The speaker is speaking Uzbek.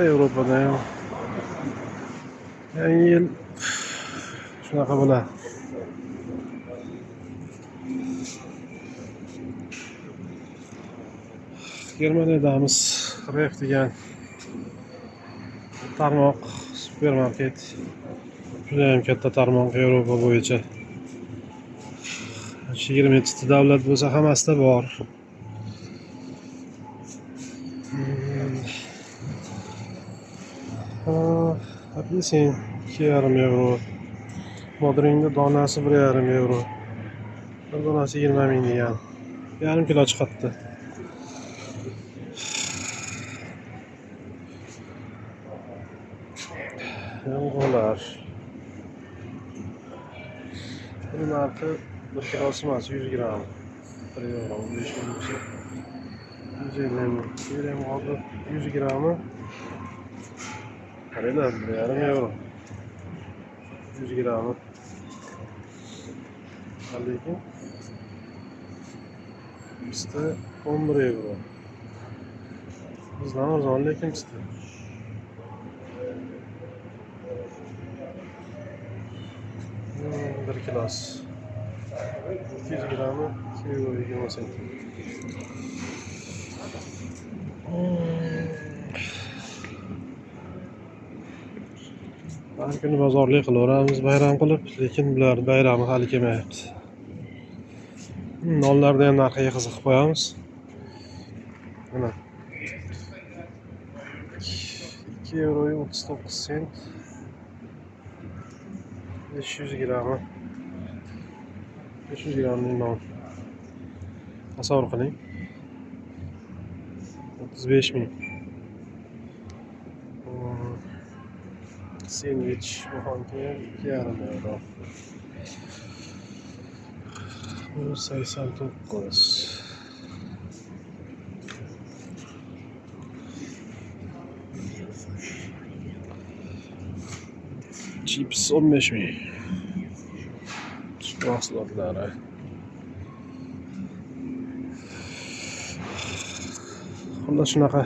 Yevropada ham. Yangi yil shunaqa bo'ladi. Germaniyadamiz. Ref degan tarmoq, supermarket. Juda ham katta tarmoq Yevropa bo'yicha. 27 ta davlat bo'lsa hammasida bor. Apelsin 2,5 yevro. Bodringni donasi 1,5 yevro. Bir donasi 20 ming degan. Yarim kilo chiqadi. Yong'oqlar. Buni narxi 1 kilosi emas, 100 gram. 1 yevro, 15 ming bo'lsa. 150 ming. Bir yong'oqni 100 grammi. Qaranglar, 1,5 yevro. 100 grammi. Lekin pista 11 yevro. Bizdan arzon, lekin pista. Bir kilosi 200 grammi 2 yevro 20 sent. Har kuni bozorlik qilaveramiz bayram qilib, lekin bular bayrami hali kelmayapti. Nonlarni ham narxiga qiziqib qo'yamiz. Mana 2 yevro 39 sent. 500 grammi. 500 gramlik non. Tasavvur qiling. 35 ming. Sendvich buxonka 2,5 yevro. Bu 89. Chips 15 ming. Sut mahsulotlari. Xullas shunaqa.